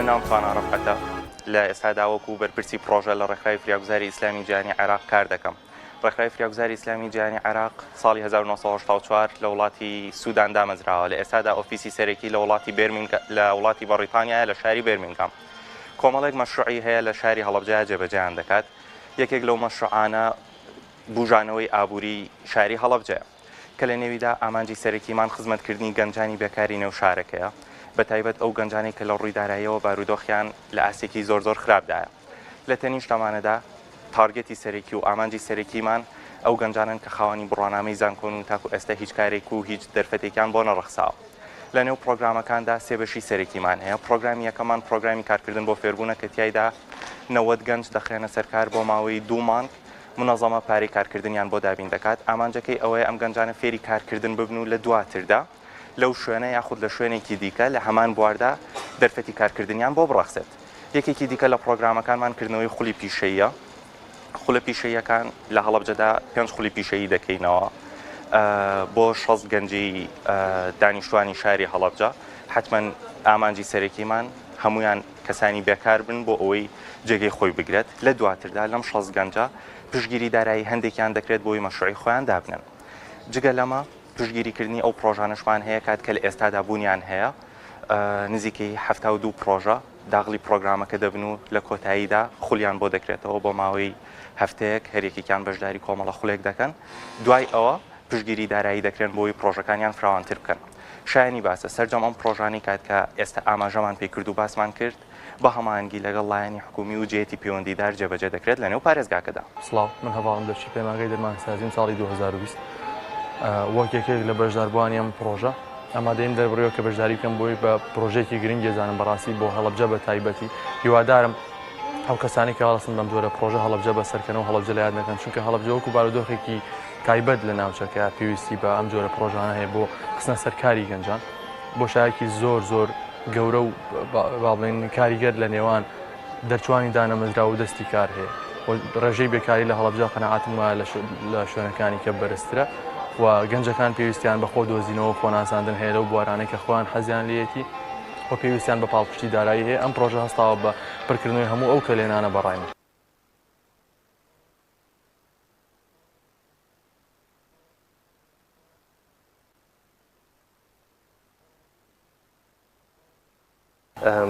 من ناوم توانا ڕەفعەتە، لە ئێستادا وەکو بەرپرسی پڕۆژە لە ڕێکخراوی فریاگوزاری ئیسلامی جیهانی عێراق کار دەکەم. ڕێکخراوی فریاگوزاری ئیسلامی جیهانی عێراق ساڵی 1984 لە وڵاتی سودان دامەزراوە، لە ئێستادا ئۆفیسی سەرەکی لە وڵاتی بێرمینگ لە وڵاتی بەڕیتانیایە لە شاری بێرمینگهام. کۆمەڵێک مەشروعی هەیە لە شاری هەڵەبجەیا جێبەجێیان دەکات، یەکێک لەو مەشروعانە بوژانەوەی ئابووری شاری هەڵەبجەیە. کە لە نێویدا ئامانجی سەرەکیمان خزمەتکردنی گەنجانی بێکاری نێو شارەکەیە، بەتایبەت ئەو گەنجانەی کە لە ڕووی داراییەوە بارودۆخیان لە ئاستێکی زۆر زۆر خراپدایە. لە تەنیشت ئەمانەدا target ی سەرەکی و ئامانجی سەرەکیمان ئەو گەنجانەن کە خاوەنی بڕوانامەی زانکۆن و تاکو ئێستا هیچ کارێک و هیچ دەرفەتێکیان بۆ نەڕەخساوە. لە نێو پڕۆگرامەکاندا سێ بەشی سەرەکیمان هەیە، پڕۆگرامی یەکەمان پڕۆگرامی کارکردن بۆ فێربوونە کە تیایدا 90 گەنج دەخرێنە سەر کار بۆ ماوەی دوو مانگ، مونەزەمە پارەی کارکردنیان بۆ دابین دەکات، ئامانجەکەی ئەوەیە ئەم گەنجانە فێری کارکردن ببن و لە دواتردا لەو شوێنە یاخود لە شوێنێکی دیکە لە هەمان بواردا دەرفەتی کارکردنیان بۆ بڕەخسێت. یەکێکی دیکە لە پڕۆگرامەکانمان کردنەوەی خولی پیشەییە، خولە پیشەییەکان لە هەڵەبجەدا پێنج خولی پیشەیی دەکەینەوە بۆ 60 گەنجی دانیشتوانی شاری هەڵەبجە، حەتمەن ئامانجی سەرەکیمان هەمویان کەسانی بێکار بن بۆ ئەوەی جێگەی خۆی بگرێت، لە دواتردا لەم 60 گەنجە پشتگیری دارایی هەندێکیان دەکرێت بۆی مەشروعی خۆیان دابنێن. جگە لەمە پشتگیریکردنی ئەو پڕۆژانەشمان هەیە کات کە لە ئێستادا بوونیان هەیە، نزیکەی 72 پڕۆژە داخلی پڕۆگرامەکە دەبن و لە کۆتاییدا خولیان بۆ دەکرێتەوە بۆ ماوەی هەفتەیەک هەریەکێکیان بەشداری کۆمەڵە خولێک دەکەن، دوای ئەوە پشتگیری دارایی دەکرێن بۆ ئەوەی پڕۆژەکانیان فراوانتر بکەن. شایەنی باسە سەرجەم ئەم پڕۆژانەی کات کە ئێستا ئاماژەمان پێی کرد و باسمان کرد بە هەماهەنگی لەگەڵ لایەنی حکوومی و جێیەتی پەیوەندیدار جێبەجێ دەکرێت لەنێو پارێزگاکەدا. سڵاو، من هەڤاڵم دەرچووی پەیمانگای دەرمانسازیم ساڵی 2020 وەک یەکێک لە بەشداربووانی ئەم پڕۆژە ئامادەیم دەربڕیوە کە بەشداری بکەم بۆی بە پڕۆژەیەکی گرنگ دەزانم بەڕاستی بۆ هەڵەبجە بە تایبەتی هیوادارم ئەو کەسانی کە هەڵسن بەم جۆرە پڕۆژە هەڵەبجە بەسەرکەن و هەڵەبجە لە یاد نەکەن چونکە هەڵەبجە وەکو بارودۆخێکی تایبەت لە ناوچەکە پێویستی بە ئەم جۆرە پڕۆژانە هەیە بۆ خستنە سەر کاری گەنجان بۆشایەکی زۆر زۆر گەورە و با بڵێن کاریگەر لە نێوان دەرچوانی دانەمەزراو و دەستی کار هەیە و ڕێژەی بێکاری لە هەڵەبجە قەناعەتم وایە لە شوێنەکانی کە بەرزترە و گەنجەکان پێویستیان بە خۆ دۆزینەوە و خۆناساندن هەیە لەو بوارانەی کە خۆیان حەزیان لێیەتی و پێویستیان بە پاڵپشتی دارایی هەیە ئەم پڕۆژە هەستاوە بە پڕکردنەوەی هەموو ئەو کەلێنانە بە ڕای من.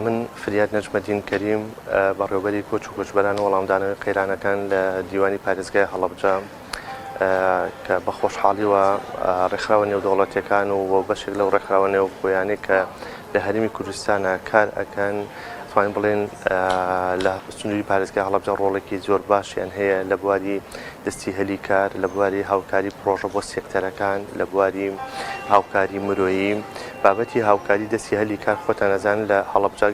من فریاد نەجمەدین کەریم، بەڕێوەبەری کۆچ و کۆچبەران و وەڵامدانەوەی قەیرانەکان لە دیوانی پارێزگای هەڵەبجە کە بە خۆشحاڵیوە ڕێکخراوە نێودەوڵەتیەکان و بەشێک لەو ڕێکخراوە نێوخۆیانەی کە لە هەرێمی کوردستانە کار ئەکەن توانین بڵێن لە سنووری پارێزگای هەڵەبجە ڕۆڵێکی زۆر باشیان هەیە لە بواری دەستی هەلی کار، لە بواری هاوکاری پڕۆژە بۆ سێکتەرەکان، لە بواری هاوکاری مرۆیی. بابەتی هاوکاری دەستی هەلی کار خۆتان ئەزانن لە هەڵەبجە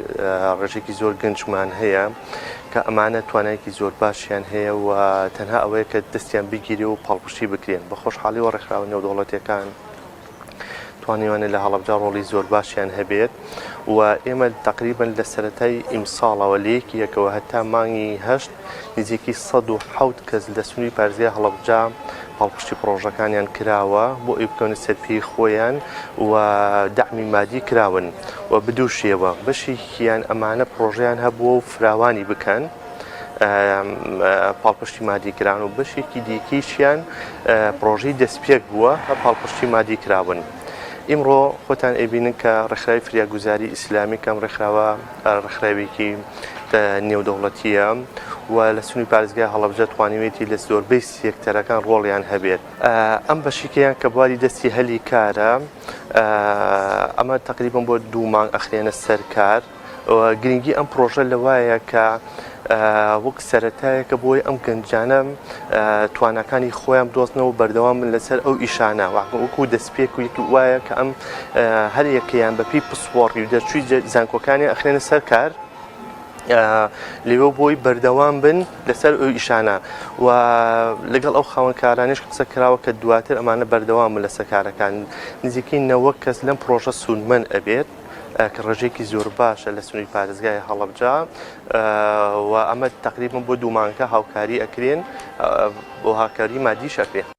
ڕێژەیەکی زۆر گەنجمان هەیە کە ئەمانە توانایەکی زۆر باشیان هەیە و تەنها ئەوەیە کە دەستیان بگیرێ و پاڵپشتی بکرێن. بە خۆشحاڵیەوە ڕێکخراوە نێودەوڵەتیەکان توانیوانە لە هەڵەبجە ڕۆڵی زۆر باشیان هەبێت و ئێمە تەقریبەن لە سەرەتای ئیمساڵەوە لە یەکی یەکەوە هەتا مانگی هەشت نزیکی 107 کەس لە سنووری پارێزگای هەڵەبجە پاڵپشتی پڕۆژەکانیان کراوە بۆ ئەوی بکەونە سەر پێی خۆیان و دەعمی مادی کراون و بدوو شێوە بەشێکیان ئەمانە پڕۆژەیان هەبووە و فراوانی بکەن. پاڵپشتی مادی کران و بەشێکی دیکەیشیان پڕۆژەی دەستپێک بووە پاڵپشتی مادی کراون. ئیمڕۆ خۆتان ئەیبینن کە ڕێکخراوی فریاگوزاری ئیسلامی کەم ڕێکخراوە ڕێکخراوێکی نێودەوڵەتیە و لە سنووری پارێزگای هەڵەبجە توانیوێتی لە زۆربەی سێکتەرەکان ڕۆڵیان هەبێت. ئەم بەشیکەیان کە بواری دەستی هەلی کارە ئەمە تقریبا بۆ دوو مانگ ئەخرێنە سەر کار. گرنگی ئەم پڕۆژە لەوایە کە وەک سەرەتایەکە بۆی ئەم گەنجانە تواناکانی خۆیان بدۆزنەوە و بەردەوام بن لەسەر ئەو ئیشانە وەکو دەستپێک و یەکی وایە کە ئەم هەر یەکەیان بەپێی پسپۆڕی و دەرچووی زانکۆکانی ئەخرێنە سەر کار لێوە بۆی بەردەوام بن لەسەر ئەو ئیشانە و لەگەڵ ئەو خاوەنکارانیش قسە کراوە کە دواتر ئەمانە بەردەوام بن لەسەر کارەکان نزیکەی 90 کەس لەم پرۆژە سوودمەند ئەبێت. کە ڕێژەیەکی زۆر باشە لە سنووری پارێزگای هەڵەبجە و ئەمە تقریبا بۆ دوو مانگە هاوکاری ئەکرێن بۆ هاوکاری مادیش ئەکرێن.